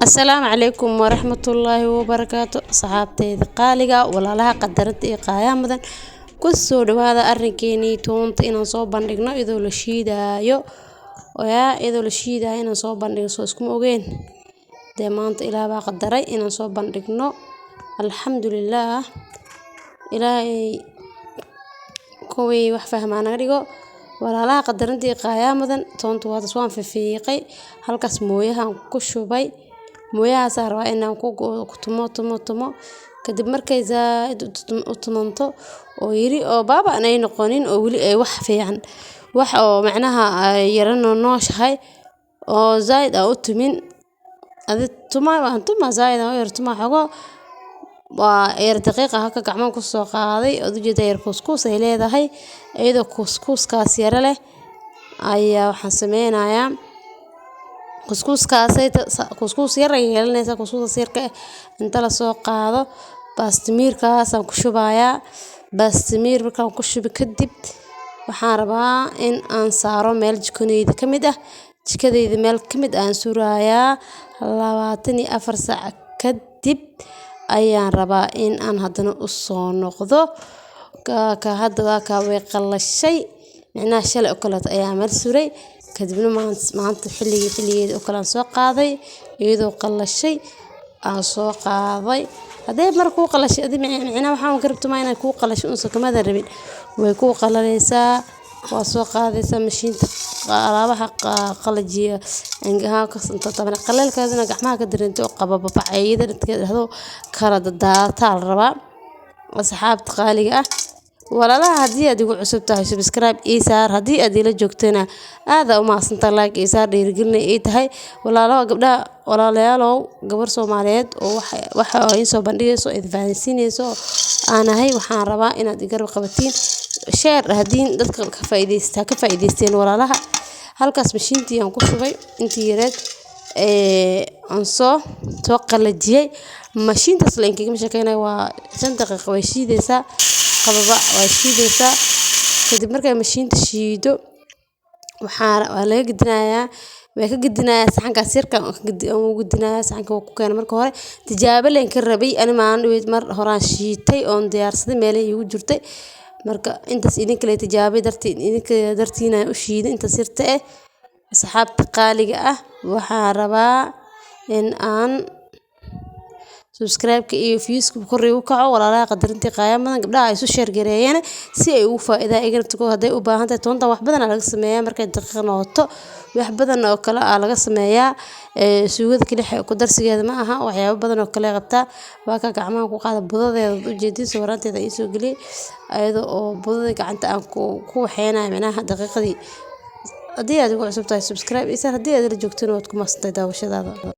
Asalaamu calaykum waraxmatullaahi wabarakaatu. Asxaabteyda qaaliga, walaalaha qadarinta iyo qaayaha mudan, kusoo dhawaada arrinkeenii toonta inaan soo bandhigno iyadoo la shiidaayo. Yaa iyadoo la shiidaayo inaan soo bandhigno, soo iskuma ogeen. Dee maanta Ilaah baa qadaray inaan soo bandhigno, alxamdulillaah. Ilaahay kuwii wax fahmaa naga dhigo. Walaalaha qadarinta iyo qaayaha mudan, toonta waa taas, waan fiiqay halkaas mooyahan ku shubay. Mooyahaas rabaa inaan ku tumo tumo tumo. Kadib markay zaaid u tumanto oo yiri oo baaba aanay noqonin oo weli ay wax fiican wax oo macnaha ay yara nooshahay oo zaaid aa u tumin, adi tuma waan tuma, zaaid aan u yar tuma xogo waa yar daqiiqa. Halka gacmaha ku soo qaaday ood ujeeda, yar kuuskuus ay leedahay. Iyadoo kuuskuuskaas yara leh ayaa waxaan sameynayaa kuuskuuskaasayta, kuuskuus yar ay yeelanaysaa. Kuuskuuskaas yarka eh inta lasoo qaado, baastamiirkaasaan ku shubayaa. Baastamiir markaan ku shubo kadib, waxaan rabaa in aan saaro meel jikadeyda ka mid ah. Jikadeyda meel ka mid aan surayaa 24 saac kadib ayaan rabaa in aan haddana u soo noqdo. Ka hadda waa kaa, way qallashay. Micnaha shalay oo kaleeto ayaa meel suray, kadibna maanta xilligii xilligeeda oo kale aan soo qaaday, iyadoo qallashay aan soo qaaday. Hadday mar kuu qallashay adi, micnaha waxaan ka rabto ma inay kuu qallasho unsa kamaadan rabin, way kuu qallalaysaa, waa soo qaadaysaa mashiinta alaabaha qalajiya qaleelkeedana gacmaha ka dareento oo qabababac iyada dadkeeda dhahdo kala dadaadataa la rabaa. Asxaabta qaaliga ah, walaalaha, haddii aad igu cusub tahay, subscribe ii saar. Haddii aad ila joogtana, aad aa u mahadsantahay, like ii saar, dhiirigelina ii tahay. Walaalaha gabdhaha, walaalayaalow, gabar Soomaaliyeed oo waxa idiin soo bandhigayso, idin fahansiinayso aan ahay. Waxaan rabaa inaad i garab qabatiin, share hadiin, dadka ka faa'iidaysta ka faa'iidaysteen. Walaalaha, halkaas mashiintii aan ku shubay intii yareed ee aan soo qalajiyay. Mashiintaas la inkagama sheekeynayo, waa 5 daqiiqo way shiidaysaa, qababa way shiidaysaa. Kadib markay mashiinta shiido, waxaa waa laga gedinayaa, way ka gedinayaa saxankaas yarka ugu gedinayaa. Saxanka waa ku keenay. Marka hore tijaabo leen ka rabay ani. Maalin dhaweyd mar horaan shiitay oon diyaarsaday, meelay iigu jirtay. Marka intaas idinka le tijaabay dartiin, idinka dartiina u shiiday intaas yarta eh. Asxaabta qaaliga ah, waxaan rabaa in aan subscribe-ka iyo views-ka kor igu kaco. Walaalaha qadarintii qaaya mudan, gabdhaha ay isu share gareeyeen si ay ugu faa'iidaan iyaga naftigooda hadday u baahan tahay. Toonta wax badan aa laga sameeyaa markay daqiiq noqoto, wax badan oo kale aa laga sameeyaa. Suugada kaliya ku darsigeeda ma aha, waxyaabo badan oo kale qabtaa. Waa ka gacmaha ku qaada budadeeda, ujeedin sawiraanteeda ii soo geliyay ayada oo budada gacanta aan ku waxeynayo, micnaha daqiiqadii. Haddii aad igu cusub tahay, subscribe ii saar. Haddii aad ila joogtana, waad ku mahadsantahay daawashadaada.